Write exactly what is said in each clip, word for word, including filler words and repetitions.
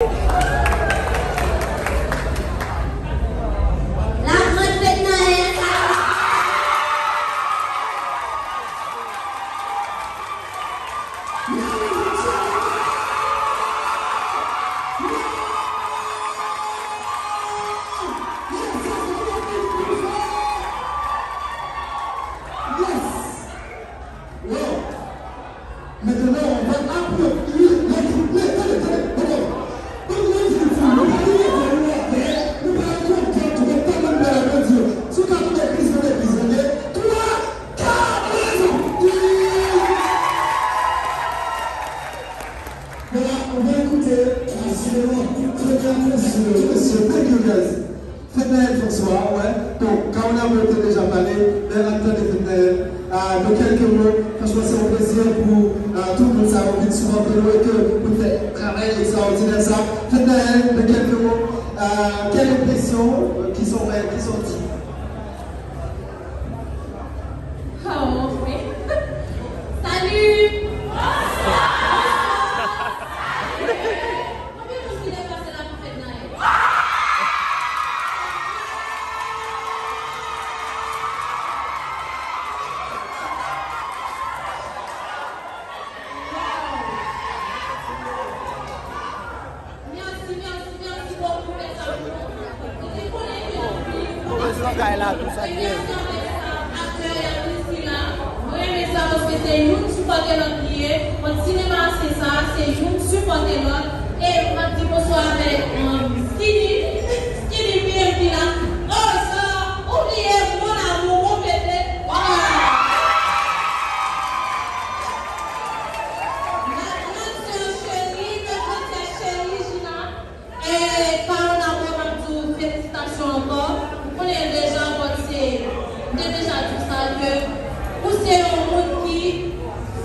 La grande fête Noël. Yes! Wow! Maintenant, on va applaudir notre, mais attendez, attendez, attendez. Ban nou yon ti, nou pa gen yon atè, nou pa gen kontan, nou pa gen tèlman bèl, Bondye. Si w ka tounen legliz, tounen legliz, tande. Twa, kat, prezan. Voilà, on va écouter, euh, c'est le moment. Très bien, monsieur, monsieur, thank you, guys. Fèt Nwèl François, wè. Bon, Kaonabo te deja pale, men n ap tande Fèt Nwèl. Ah, de quelques mots, franchman, se yon plezi pou, ah, tout moun sa yo vin sipòte nou e ke pou n fè travay ekstraòdinè sa. Fèt Nwèl, de quelques mots, ah, quelle impression, euh, qui sont, qui sont dites? Oh, wi. Salut! Bonswa! Bonswa! Salut! Konbyen moun ki byen pase la pou fèt Nwèl? Mèsi, mèsi, mèsi bokou, mèsi a tout. Nou te konnen ke anpil. Prezans kay la, tou sa ki ye. Premye sa, avèk sa, aktè Yannis ki la. Mwen renmen sa paske se youn sipòte lòt li ye. Kont sinema se sa, se youn sipòte lòt. E m ap di bonswa avèk, um, Skinny, Skinny P M ki la. Osa, oubliye mon amour, mon bébé. Voilà. La grande sœur chérie, notre grande sœur chérie, Gina. E Kaonabo, m ap di w felisitasyon ankò. M konnen l deja, but se, m te deja di w sa, ke ou se yon moun ki,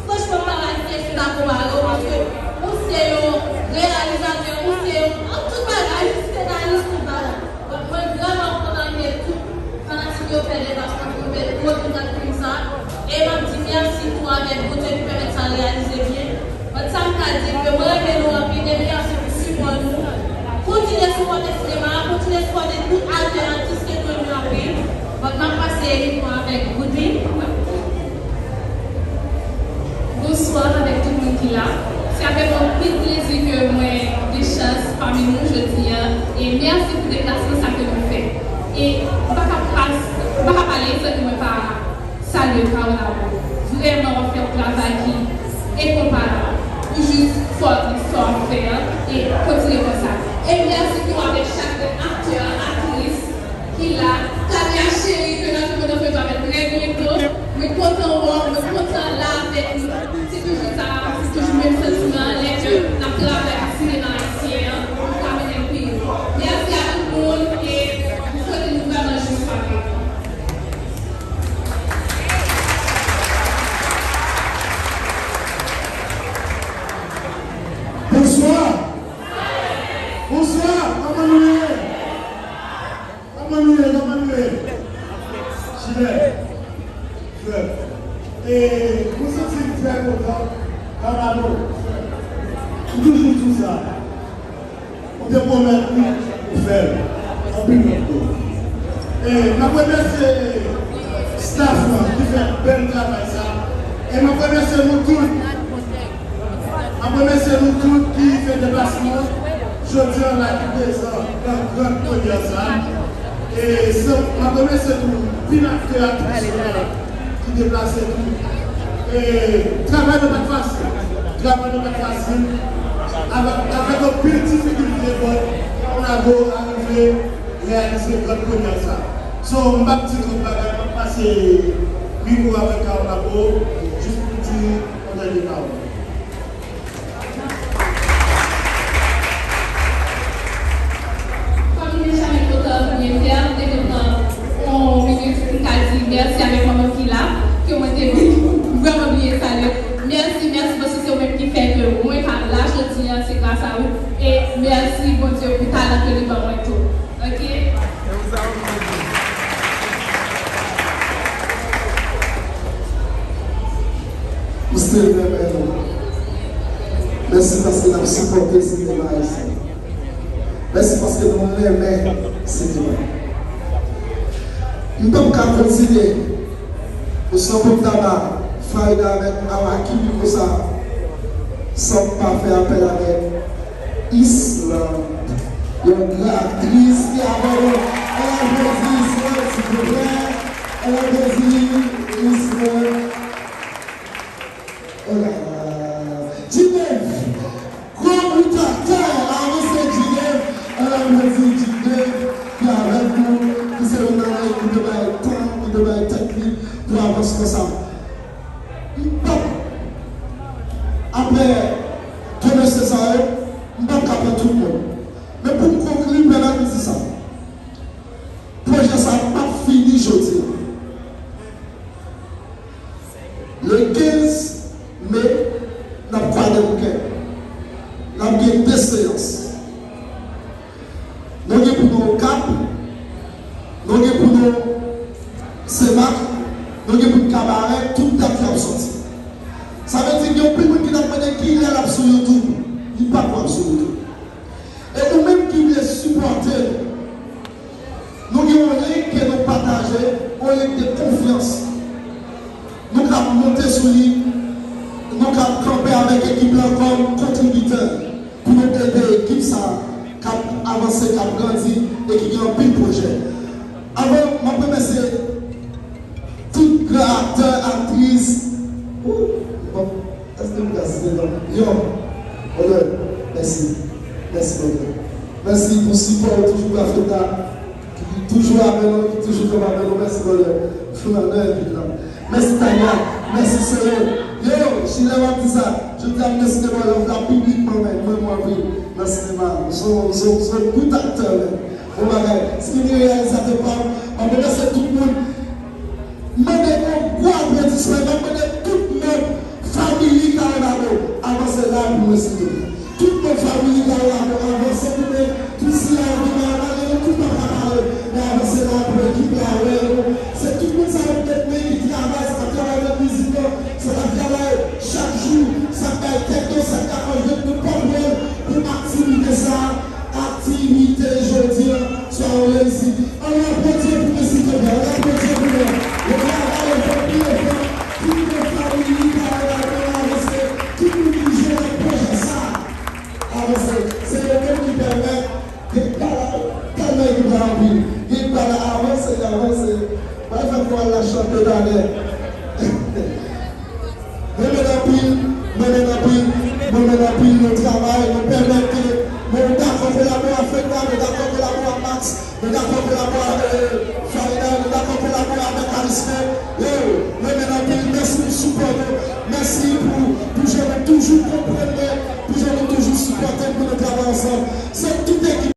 franchman, m pa ka di ke se ta konpare w, paske ou se yon reyalizatè, ou se yon, an, tout bagay, senaris, tout bagay. But mwen vrèman kontan ke tout fanatik yo fè deplasman pou yo vin gade fim sa. E m ap di mèsi tou avèk Bondye ki pèmèt sa reyalize byen. But sa m ka di ke mwen renmen nou anpil e mèsi pou sipò nou. Kontinye sipòte sinema a, kontinye sipòte tout aktè, atis ke nou renmen anpil. But m ap pase mikwo avèk Goodly. Bonswa avèk tout moun ki la. Se avèk anpil plezi ke mwen gen chans pami nou jodi a. E mèsi pou deplasman sa ke nou fè. E m pa ka pas, m pa ka pale san ke mwen pa salye Kaonabo. Vrèman, w ap fè yon travay ki enkonparab. Ou jis fò nan sa w ap fè a e kontinye konsa. E mèsi tou avèk chak aktè, aktris ki la. Tania cheri, ke n ap fè yon fèt avèl trè byento. Mwen kontan wè w, mwen kontan la avèk nou. Se toujou sa, se toujou menm santiman an lè ke n ap travay ak sinema ayisyen an, pou n ka mennen l pi lwen. Mèsi a tout moun e m swete nou vrèman jwi sware. Bonswa! Bonswa! Kòman nou ye? Kòman nou ye? Kòman nou ye? Chilè. Frè. E mwen santi m trè kontan. Kaonabo. M toujou di w sa. Ou te pwomèt li, ou fè l. Anpil lòt kou. E m ap remèsye staff lan ki fè bèl travay sa. E m ap remèsye nou tout. M ap remèsye nou tout ki fè deplasman jodi a la, ki prezan nan gran premyè sa. E m ap remèsye tou anpil aktè, aktris yo la ki deplase tou. E travay nan pa t fasil. Travay nan pa t fasil. Avèk, avèk anpil difikilte, but Kaonabo arive reyalize gran premyè sa. So, m p ap di lòt bagay, m ap pase mikwo avèk Kaonabo, jis pou di kontan de Kaonabo. Kòm nou deja met moto a premye fè a, m te vle pran yon minit pou m ka di mèsi avèk manman m ki la, ke mwen te vrèman bliye salye. Mèsi, mèsi, paske se ou menm ki fè ke mwen ka la jodi a, se gras a ou. E mèsi Bondye pou talan ke li ban mwen tou. Ok? Mister Bebel, mèsi paske n ap sipòte sinema ayisyen. Mèsi paske nou renmen sinema. M p ap ka kontinye pou Sanpon Taba, Farida avèk Awaki Mikosa san m pa fè apèl avèk Islande, yon gran aktris ki avè nou. Ann aplodi Islande, silvouplè. Ann aplodi Islande. Oh là là. Djinev, gwo bout aktè, avanse Djinev, ann aplodi Djinev ki avèk nou, ki se youn nan nèg ki te bay tan, ki te bay tèt li pou avans konsa. M p ap, apre de mesye sa yo, m p ap ka pran tout moun. Men pou m konkli, pèmèt m di sa. Pwojè sa p ap fini jodi a. Le kenz me, n ap Kwadèboukè. N ap gen de seyans. Nou gen pou nou Okap, nou gen pou nou Senmak, nou gen pou nou Kabarè, tout dat yo ap sòti. Sa vle di gen anpil moun ki t ap mande kilè l ap sou YouTube. Li pa ko ap sou YouTube. E ou menm ki vle sipòte nou, nou gen yon link ke nou pataje, yon link de konfyans. Nou k ap monte sou li, nou k ap kanpe avèk ekip lan kòm kontribitè pou nou ede ekip sa a k ap avanse, k ap grandi e ki gen anpil pwojè. Avan, m ap remèsye tout gran aktè, aktris. Ou, bon, èske m ka site non? Yo, Bondye, mèsi. Mèsi, Bondye. Mèsi pou sipò w toujou ba Freda, ki toujou avè nou, ki toujou kanpe avè nou. Mèsi, Bondye. Founan nan epi la. Mèsi, Tanya. Mèsi, Sere. Yo, Chilè, w ap di sa. Jodi a, m deside ba w love la piblikman, men mwen, mwen anpil nan sinema. M se yon, m se yon, m se yon bout aktè, men. Bon bagay. Skinny reyalizatè pa m. M ap remèsye tout moun. M mande yon gwo aplodisman, m ap mande tout manm Family Kaonabo avanse la pou mwen, silvouplè. Tout manm Family Kaonabo avanse pou mwen. Tout sila yo ki pa pale, nou tout pa ka pale, men avanse la pou ekip la wè nou. Se tout moun sa yo k met men ki travay, sa k ap travay nan kwizin nan, sa k ap travay chak jou, sa k bay tèt yo, sa k ap jwenn nou pòt wòl pou aktivite sa a. Aktivite jodi a, se yon reyisit. Ann aplodi pou mwen, silvouplè. Ann aplodi pou mwen. Yo travay, yo fè anpil efò. Tout moun, Family Kaonabo avanse. Tout moun ki jwe nan pwojè sa a avanse. Se yo menm ki pèmèt gen pala, tèlman gen pala anpil. Gen pala avanse, avanse. Mwen fè fò al la chante talè. Mwen renmen n anpil, mwen renmen n anpil, mwen renmen n anpil, nou travay, nou pèmèt ke nou dakò kolabore avèk Freda, nou dakò kolabore ak Max, nou dakò kolabore avèk, euh, Farida, nou dakò kolabore avèk Arisme. Yo, mwen renmen n anpil, mèsi pou sipò nou, mèsi pou, pou jan nou toujou konprann